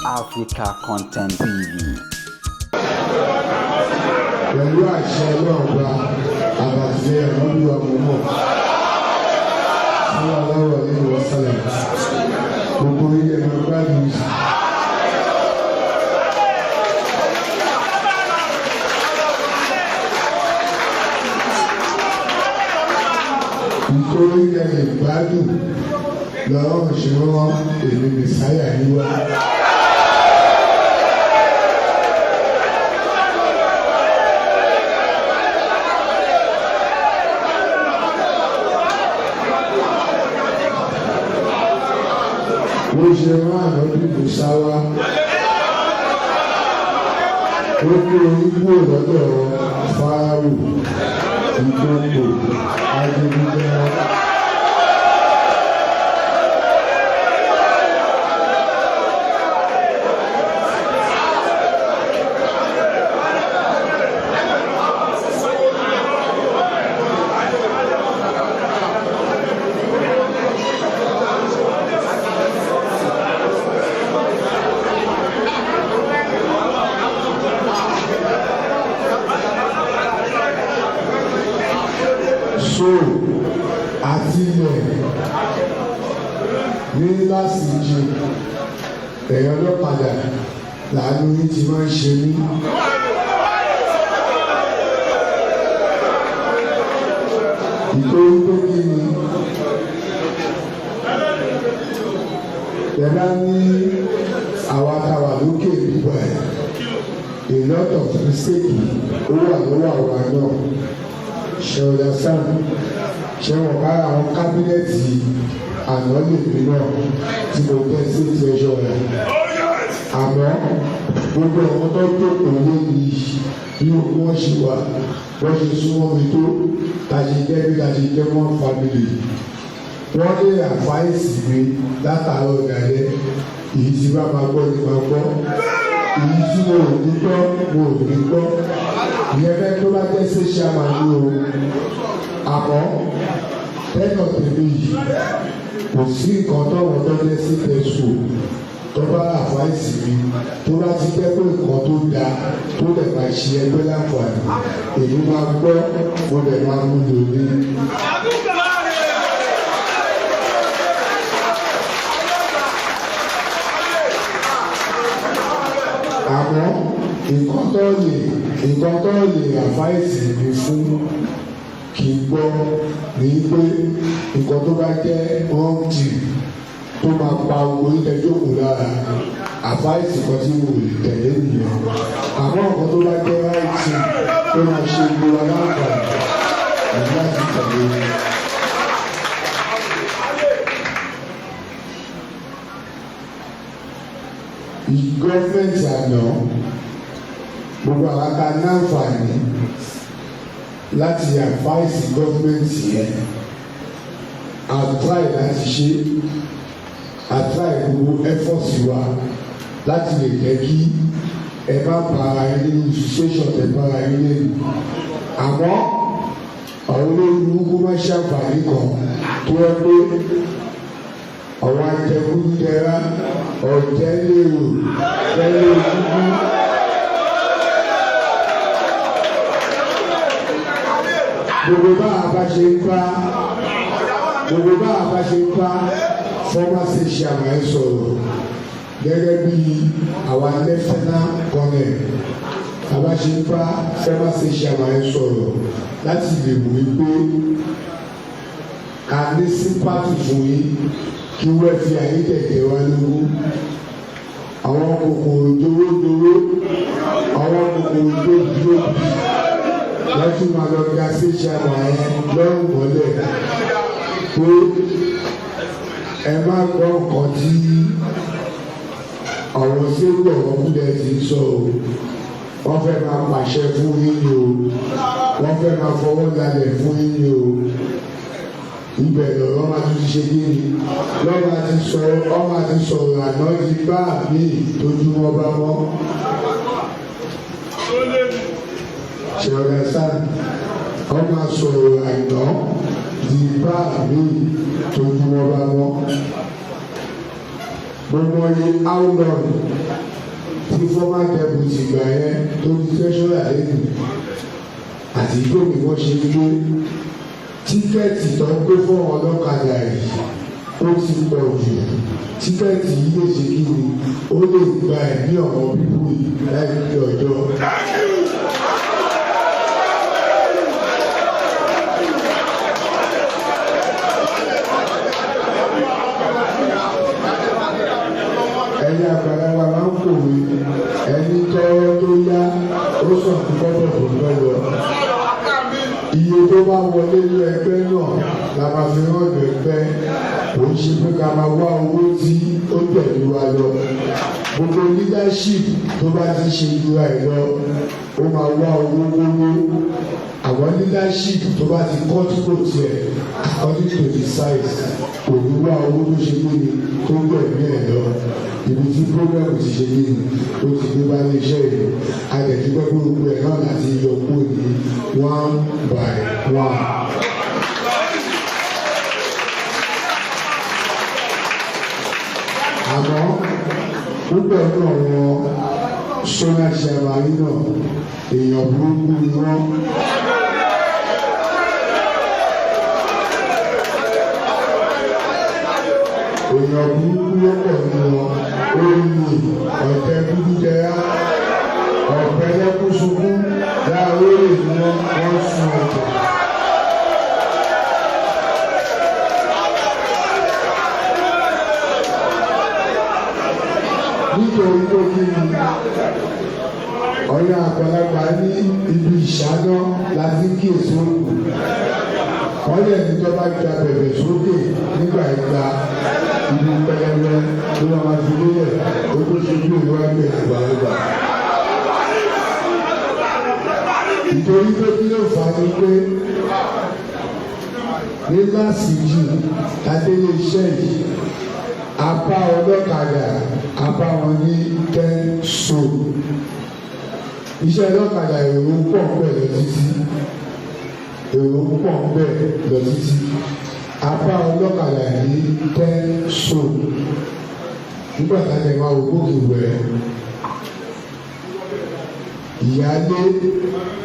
Africa Content TV. Pẹ̀lú àṣẹ ọlọ́ọ̀gá àbàtìlẹ̀ ọ̀nàdúnwà mọ́mọ́ fún aláwọ̀ nínú wọ́sálà gbogbo ilé ẹ̀rọ gbádùn. Nítorí ẹ̀rẹ̀ gbádùn lọ́rọ̀ ṣe rán èmi mẹ̀sáyà yín wá. Bó ṣe rán ànábì Mùsá wá, ó kó orí kúrò lọ́dọ̀ Fáráò, ìkókò adigunjalè. So àti ilẹ̀ ní lásìjì ẹ̀yọ́ ọlọ́padà làánú yín ti máa ń ṣe mí. Ìtorí pé kí ni ẹ bá ní àwa tá a wà lókè bíbá ẹ̀, a lot of mistake ó wà lọ́wọ́ àwa náà. Ṣe understand? Ṣe wọn bá àwọn cabinet àná lèmi náà tí mo jẹ́ sí treasurer? Àmọ́ gbogbo àwọn tó jókòó lónìí, bí wọ́n ṣe wà, wọ́n ṣe súnmọ́ mi tó, ta ṣe jẹ́ bí ta ṣe jẹ́ one family, wọ́n lè advice mi látàárọ̀ ìdálẹ́. Èyí tí bá máa gbọ́ ni máa gbọ́, èyí tí mo ò ní gbọ́, mo ò ní gbọ́. Ìyẹn fẹ́ tó bá jẹ́ sí chairman ní o. Àmọ́ tẹ́nà tèmi yìí, kò sí nǹkan tọ́wọ́ tó jẹ́ sí tẹ̀sù tó bá advice mi, tó bá ti jẹ́ pé nǹkan tó dáa tó lè máa ṣe ẹgbẹ́ láǹfààní, èyí máa gbọ́, mo lè máa mú lò ní. Àmọ́ nǹkan tó lè advice mi fún kì í gbọ́ ní pé nǹkan tó bá jẹ́ wrong thing tó máa pa owó ìtẹ́jókòó lára, advice kan tí mo lè tẹ̀lé nìyẹn. Àmọ́ nǹkan tó bá jẹ́ right thing tó máa ṣe gbogbo aláǹfààní, èyí láti tẹ̀lé. Gọ́ọ̀mẹ̀ntì àná, gbogbo àwọn aka náǹfààní láti advice gọ́ọ̀mẹ̀ntì yẹn, a try láti ṣe, a try gbogbo efforts wa láti lè jẹ́ kí ẹ má bára yín nínú situation tẹ bára yín lẹ́nu. Àmọ́ àwọn olórí burúkú máa ṣàǹfààní kan tó yẹ pé àwọn ajẹkújẹrá ọ̀jẹ̀ lérò tẹ́lẹ̀ dúdú. Gbogbo bá a bá ṣe ń bá gbogbo bá a bá ṣe ń bá former state chairman ẹ sọ̀rọ̀ gẹ́gẹ́ bí àwa lieutenant colonel, a bá ṣe ń bá former state chairman ẹ sọ̀rọ̀ láti lè wí pé ká ní sympathy fún yín, kí wọ́n fi ayé jẹ̀jẹ̀ wá lógún. Àwọn kòkòrò jowójowó, àwọn kòkòrò jóbijóbi, wọ́n tún máa lọ ga sí ìṣàmà yẹn lọ́rùn mọ́lẹ̀ pé ẹ má gbọ́ nǹkan tí àwọn ségbò ọ̀rọ̀ kúlẹ̀ ti ń sọ o. Wọ́n fẹ́ máa pàṣẹ fún yín ni o, wọ́n fẹ́ máa fọwọ́ lálẹ̀ fún yín ni o. Ibẹ̀ lọ̀rọ̀ máa tún ti ṣe kí ni lọ́wọ́ àti sọ ọmọ àti sọ̀rọ̀ àná ti bá mi tójúmọ́ bá mọ́. Ṣe understand? Ọmọ sọ̀rọ̀ àná di bá mi tójúmọ́ bá mọ́. Mo mọ iye how long tí former deputy gbà yẹn tó di treasurer lẹ́nu àti gómìnà wọ́n ṣe gbé ticket tó ń gbé fún ọlọ́kadà yìí, ó ti pọ̀ jù. Ticket yìí lè ṣe kí ni, ó lè gba ẹ̀mí ọ̀wọ́n bíbú yìí láìpẹ́ ọjọ́. Ẹ̀yin àgbàlagbà máa ń pòwe, ẹni tọ́rọ́ tó yá, ó sàn fún kọ́bọ̀ tó fẹ́ lọ. Iye tó bá wọlé ní ẹgbẹ́ náà la máa fi rán ẹgbẹ́. Kò ń ṣe pé ká máa wá owó tí ó tẹ̀lé wa lọ. Gbogbo leadership tó bá ti ṣe jura ẹ̀ lọ, ó máa wá owó gbówó. Àwọn leadership tó bá ti cut coat ẹ̀ according to the size, kò ní wá owó tó ṣe kí ni, tó gbẹ̀mí ẹ̀ lọ. Ibi tí problem ti ṣe kí ni, ó ti dé bá ní iṣẹ́ yìí, a lè dúpẹ́ pé gbogbo ẹ̀ náà láti yọ kúrò ní one by one. Àmọ́ púpọ̀ náà, wọn sọ́nà ṣàmárì náà, èèyàn burúkú ni wọ́n. Èèyàn burúkú ló pọ̀ nínú wọn. Ó ní ọ̀tẹ̀ dúdú jẹrá, ọ̀pẹ lẹ́kún sunkún láàárọ̀ lè ní wọ́n, wọ́n sun ẹ̀jẹ̀. Nítorí tó kí ni, ọ̀yà àgbàlagbà ní ibi ìṣáná láti kíyèsí òkú. Wọ́n lè ní tó bá gba bẹ̀bẹ̀ sókè nígbà ìgbà, ibi pẹlẹbẹ tó bá máa fi lélẹ̀, ó tó ṣojú ìwájú àgbàlagbà. Ìtorí pé kí ló fà á ni pé ní lásìkò adélé iṣẹ́ yìí, a bá ọlọ́kadà, a bá wọn ní 10 soul. Iṣẹ́ ọlọ́kadà, èrò pọ̀ ń bẹ̀ lọ títí, èrò pọ̀ ń bẹ̀ lọ títí. A bá ọlọ́kadà ní 10 soul. Nígbà tá a lè máa wò gòkè wẹ̀, ìyáálé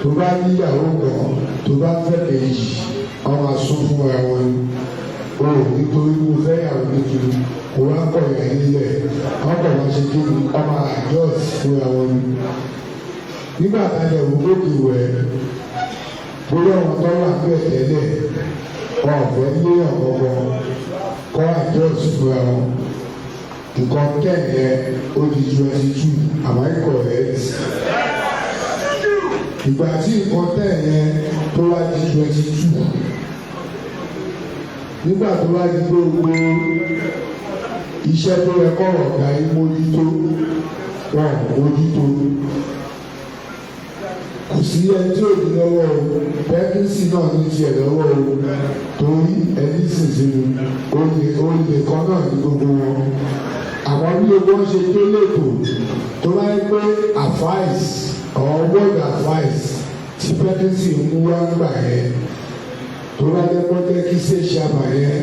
tó bá níyàwó kan, tó bá fẹ́ kejì, wọ́n máa sún fún ẹ wọn ni o. Nítorí mo fẹ́ yàwó tuntun, kò wá kọ̀ yà nílẹ̀, wọ́n kọ̀ máa ṣe kí ni, wọ́n máa adjust fún ẹ wọn ni. Nígbà tá a lè wò gòkè wẹ̀, bóyá wọn tó wà bẹ́ẹ̀ tẹ́lẹ̀, wọn ò fẹ́ lé ọ̀kọ̀ọ̀kan kọ́ adjust fún ẹ wọn. Nǹkan 10 yẹn, ó di 22. Am I correct? Ìgbà tí nǹkan 10 yẹn tó wá di 22, nígbà tó wá di gbogbo iṣẹ́ tó yẹ kọ́ ọ̀gá yín mójútó, wọn ò mójútó. Kò sí ẹni tí ò ní lọ́wọ́ o. Pẹ́kínsì náà ní tiẹ̀ lọ́wọ́ o, torí ẹni sísìn olè olè kan náà ní gbogbo wọn. Àmọ́ bí gbogbo wọn ṣe tó lẹ́tọ̀ọ́, tó bá yẹ pé advice or word advice tí pẹ́kínsì mú wá gbà yẹn, tó bá jẹ́ kó jẹ́ kí ṣe ṣàmà yẹn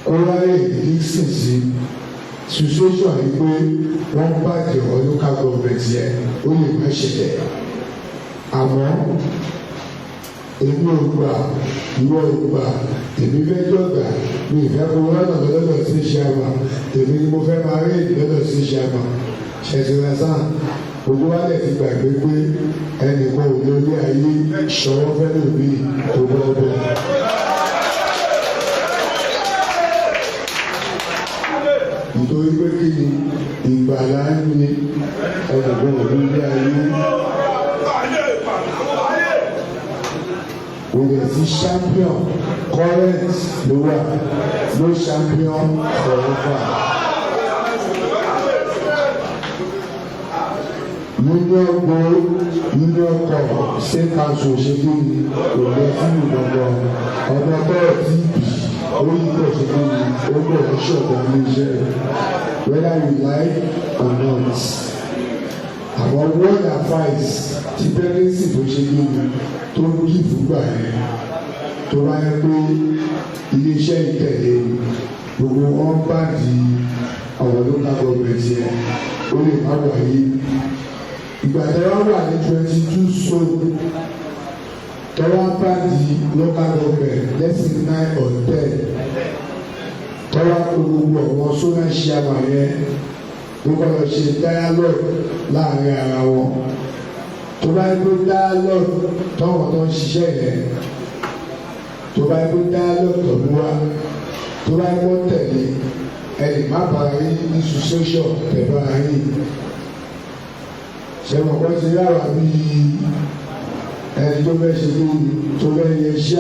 kó ráyè listen sí situation yìí pé wọ́n bàjẹ́ ọ local government yẹn, ó lè má ṣẹlẹ̀. Àmọ́ èmi ò gbà, ìwọ ò gbà, èmi fẹ́ jọ̀gà, mi ìfẹ́ kó lọ́nà lọ́dọ̀ sí ṣàmà, èmi ni mo fẹ́ máa rí lọ́dọ̀ sí ṣàmà ṣẹ̀ṣẹ̀. Gbogbo wa lè ti gbàgbé pé ẹnìkan ò lórí ayé ṣọwọ́ fẹ́ lòmí tó bọ́ bọ́. Nítorí pé kí ni, ìgbàlá ń ní ẹnìkan ò lórí ayé. Kò lè sí champion current ló wà, no champion forever. Union go, union come, state council ṣe kí ni, kò lọ sí ìgbọ̀ngàn ọmọ bẹ́ẹ̀ tí bì ó yí kò ṣe kí ni, ó bọ̀ ní ṣọ̀gbọ́n ní iṣẹ́ rẹ̀, whether you like or not. Àwọn word advice tí pẹ́rẹ́sì tó ṣe kí ni, tó ń kí fúgbà yẹn, tó bá yẹ pé iléeṣẹ́ ìtẹ̀lé gbogbo wọn bá di Àwọn local government yẹn, ó lè má wáyé. Ìgbà tí wọ́n wà ní 22 zone, tọ́wọ́ bá di local government lẹ́sìn 9 or 10, tọ́wọ́ kó gbogbo àwọn zonal chairman yẹn ló kọ́ lọ ṣe dialogue láàrin ara wọn. Tó bá yẹ kó dialogue tọ́wọ́n tó ń ṣiṣẹ́ yẹn, tó bá yẹ kó dialogue tó mú wá, tó bá yẹ kó tẹ̀lé, ẹnì má bàa rí ní situation tẹ̀ bá rí ṣẹ̀wọ̀n kọ́ ti yára bíi ẹni tó fẹ́ ṣe bí tó fẹ́ yẹ iṣẹ́.